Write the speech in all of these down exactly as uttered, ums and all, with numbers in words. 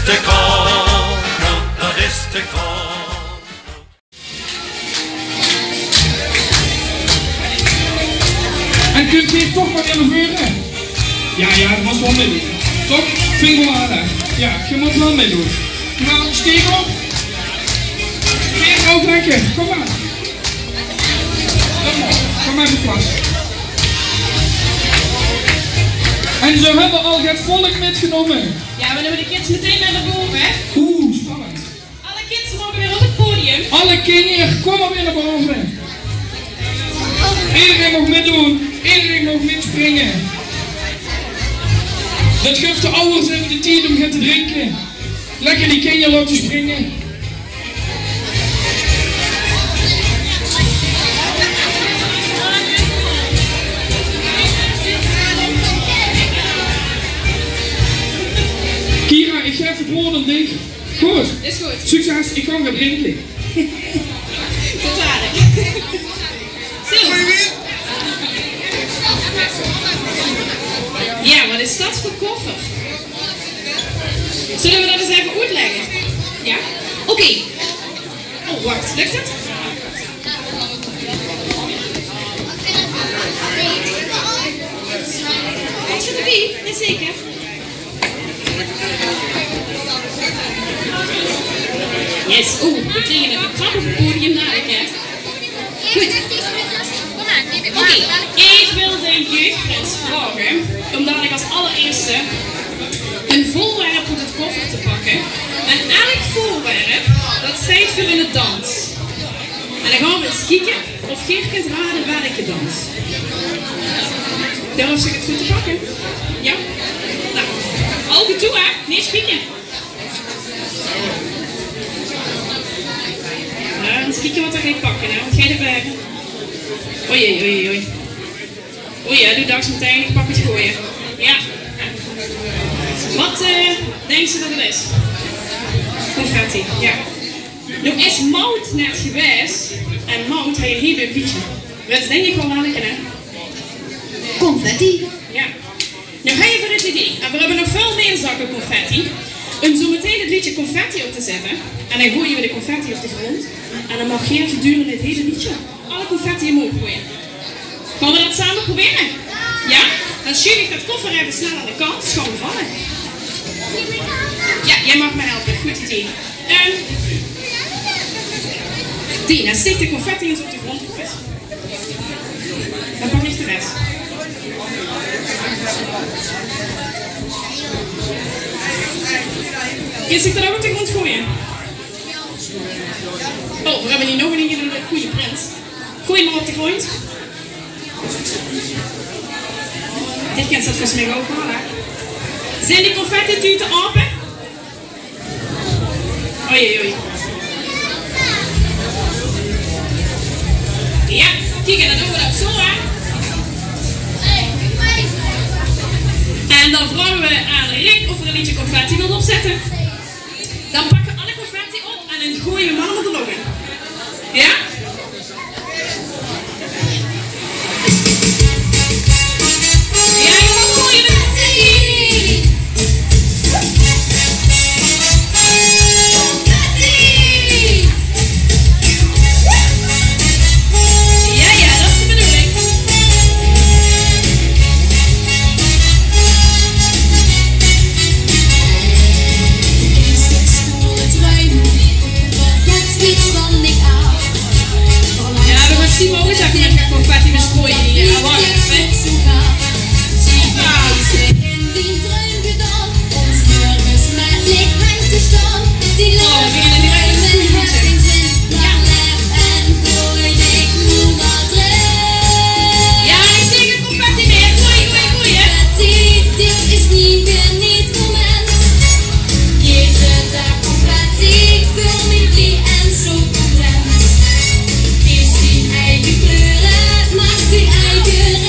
Te koud, dat is te koud. En kunt geer toch maar even veuren? Ja, ja, dat was wel mee. Toch? Vind ik wel aardig. Ja, je moet wel meedoen. Nou, steek op. Geer ook lekker. Kom maar. Kom maar, kom maar even plas. En ze hebben al het volk mitgenómme. Ja, we numme de kids meteen mit nao bove, hè? Oeh, spannend. Alle kids moge weer op het podium. Alle kinjer, kom maar weer naar boven. Iedereen mag meedoen. Iedereen mag mitspringen. Dat guf de ouders even de tijd om gaan te drinken. Lekker die kinjer laten springen. Kira, ik geef het woord aan dich. Goed. Is goed. Succes, ik ga weer drinken. Tot dadelijk. Zo. Ja, wat is dat voor koffer? Zullen we dat eens even uitleggen? Ja? Oké. Oh, wacht. Lukt het? Komt het erbij? Jazeker. Yes, oeh, we kriege 'n trap op 't podium dalik, hè. Good. Oké, ich wil de jeugdprins vraoge óm dalik es allerierste e veurwerp oet de koffer te pakke. En elk veurwerp, dat steit veur 'ne dans. En dan gaon we ins kieke of geer kint rade welke dans. Durf ich 't good te pakke? Ja? Nou, ouge toe, hè? Neet spieke. Ja, ins kieke wat 'r geit pakke, hè? Wat geit 'r pakke? Oei, oei, oei, oei. Oei, ja, doe dachs meteen, ich pak 't gooie. Ja. Wat, eh, dinks se dat 't is? Confetti, ja. Noe is Maud net gewaes en Maud haet 'n hiel leuk leedje. Wèts se, dink ich, waal welke, hè? Confetti. Ja. Noe höbbe v'r 't idee. En v'r höbbe nog väöl mieë zakke confetti. Óm zo meteen 't leedje confetti op te zètte. En dan goeie v'r de confetti op de grónd. En dan maag geer gedurende 't hiele leedje alle confetti omhoog goeie. Gaon v'r dat same probere? Ja? Dan sjuuf ich dat koffer effe snel aan de kant. Sjoon gevalle. Ja, doe maags mich helpe. Good idee. Ehm, Dina, steek de confetti ins op de grónd. Dan pak ich de res. Kins se dat ouch op de grónd goeie? Oh, v'r höbbe hie nog 'ne hiele goeie prins. Goeie mer op de grónd. Dit kins se volges mich ouch waal, hè? Zeen die confettitute aope? Oei, oei, oei. Ja, kiek, en dan doon v'r dat zo, hè. En dan vraoge v'r aan Rick of 'r e leedje confetti wilt opzètte. Dan pakke v'r alle confetti op en dan goeie v'r 'm allemaol de lóch in. Ja? Ja, ich wil gooie. Ja, ja, dat is de bedoeling. Ja, we gaon Simon ouch effe mit confetti bestrooie hie. Ja, wach effe. Hoppa. Oh, we beginne noe eigelik good. Ja. Ja, ich zègk 't, confetti mèt. Goeie, goeie, goeie. Dit is mien genietmoment. Iedere daag confetti, ich veul mich blie en zo content. Kies dien eige kleure, maak dien eige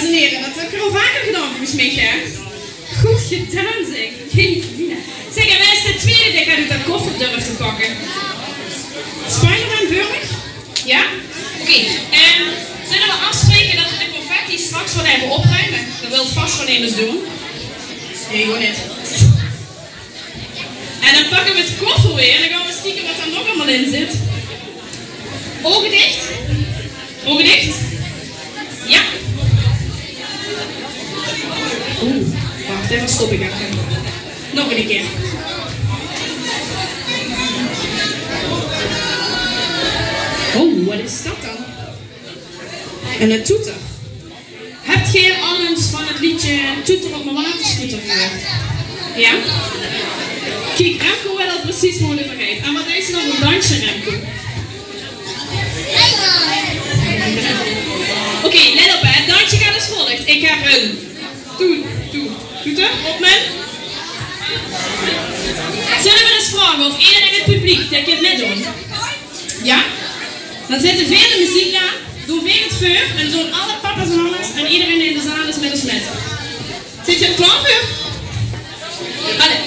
Dames en heren, dat höb geer al vaker gedaon volges mich, hè? Good gedaon, zeg. Jee, Mina. Zeg, en wae is de twiede dae get oet de koffer durf te pakke? Spider-Man veur mich? Jao? Oké. Ehm, zölle v'r aafspraeke dat v'r de confetti straks waal effe opruime? Dat wilt vas waal emes doon. Nae, gewoon neet. En dan pakke v'r de koffer weer en dan gaon v'r ins kieke wat d'r nog allemaol in zit. Ouge dich? Ouge dich? Jao. Oeh, wach, effe, stop ich effe. Nog ein kier. Oh, wat is dat dan? Eine toeter. Höb geer al ins van 't leedje Toeter op mien waterscooter gehuurd? Jao? Kiek, Remco weit al precies wo 't euver geit. En wat is nog ein dansje, Remco? Oké, let op, hè. 't Dansje geit es volg. Ich höb ein toet, toet, toeter op mien. Zölle v'r ins vraoge of ederein in 't publiek det kint mitdoon? Jao? Dan zètte veer de meziek aan, doon veer 't veur en doon alle papa's en mama's en ederein in de zaal ins mit ós mit. Zeet geer d'r klaor veur? Allee,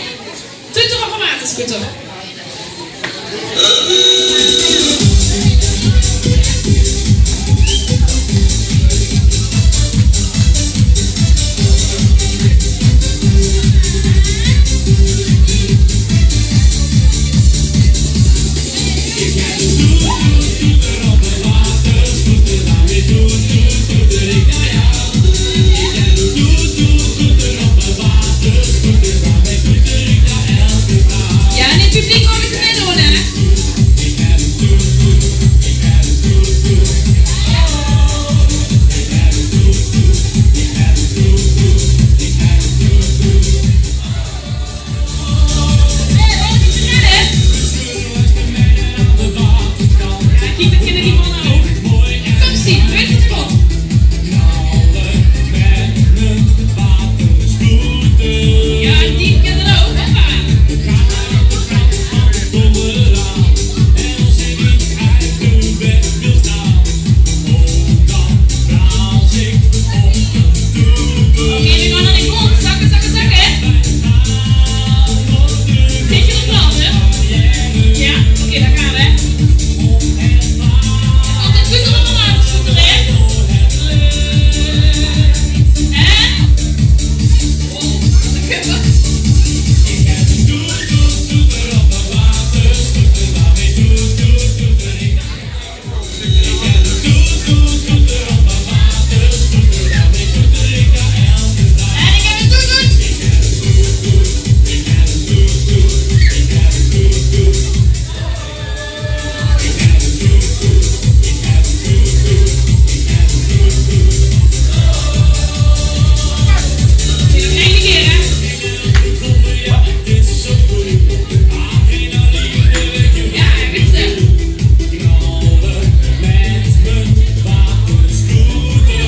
Toeter op mien waterscooter. Jao, en 't publiek ouch ins mitdoon, hè? Jao, kiek, det kinne die manne ouch. Kom, Sien, weit waat kómp. Jao, die kinne det ouch, hoppa. Oké, v'r gaon nao de kont. Zakke, zakke, zakke. Zeet geer d'r klaor veur? Jao? Oké, dan gaon v'r. Is altied good óm op de waterscooter, hè? En? Oh, det kump.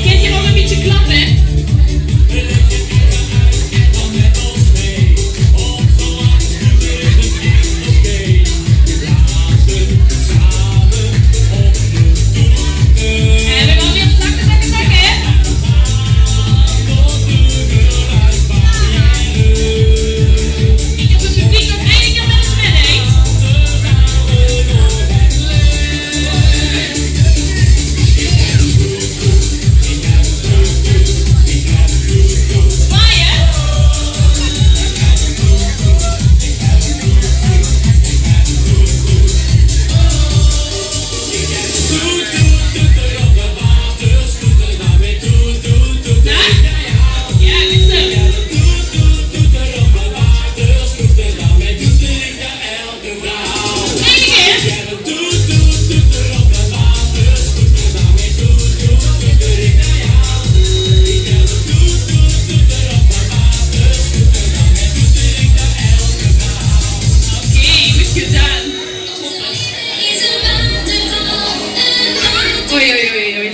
Kènt geer nog ein bietje klappe? En v'r gaon weer zakke, zakke, zakke. Ich höb 't publiek nog eine kier mit ós mit, hè? Zwaaie. Jao, is 't. Oké, good gedaon. Oei, oei, oei, oei.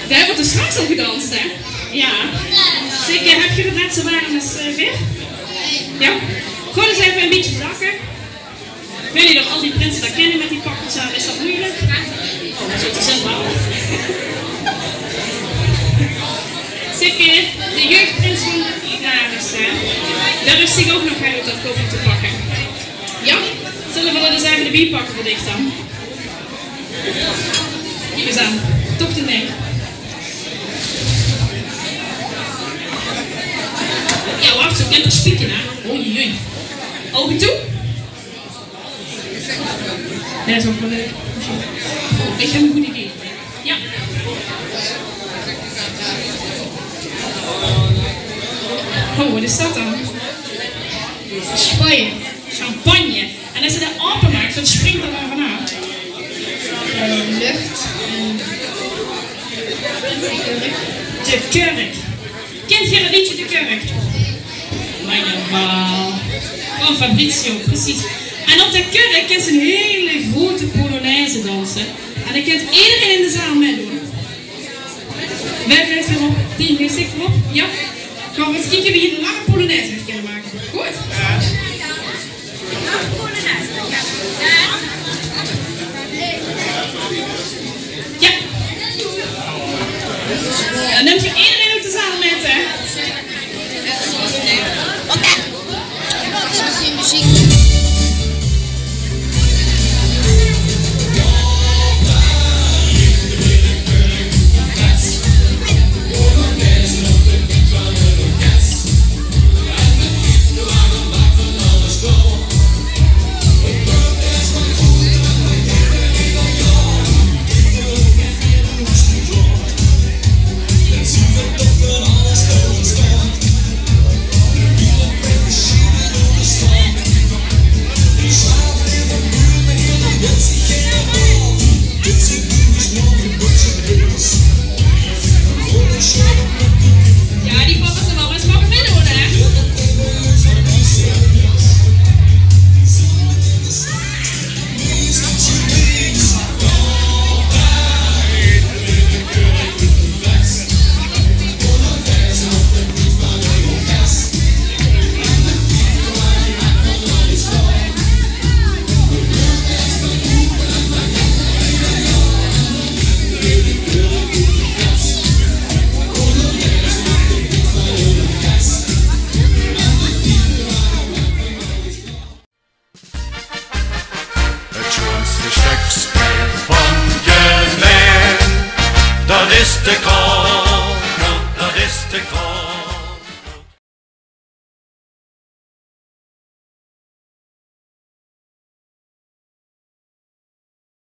Dao weurt straks al gedans, hè? Jao. Zeker, höb geer 't net zoe werm es, eh, veer? Jao? Gewoon ins effe ein bietje zakke. Ich weit neet of al die prinse det kinne mit die pakjes aan, is det meujelik? Oh, det is waal te zeen waal. Dikke, de jeugdprins van de Ignaris, hè? Durf zich ook nog uit dat koffer te pakken. Ja? Zullen we dat eens even erbij pakken voor dich dan? Kiek eens aan. Toch de nek. Ja, wacht, ze kent toch spieken, hè? Oei, oei. Ogen toe. Ja, is ook wel leuk. Oh, ik heb een goed idee. Ja. Oh, wat is dat dan? Champagne. Champagne. En als je dat openmaakt, wat springt er dan vanaf? Eh, lucht. En de kurk. Kent geer dat liedje, De Kurk? Maar jawel. Van Fabrizio, precies. En op de kurk is een hele grote polonaise dansen. En dan kent iedereen in de zaal meedoen. Wer blijft voorop? Tien, geef zich voorop. Ja. Gaan we eens kijken wie je een lange polonaise moet kunnen maken. Goed. Ja. Dan neemt u iedereen uit de zaal met, hè? Misschien muziek.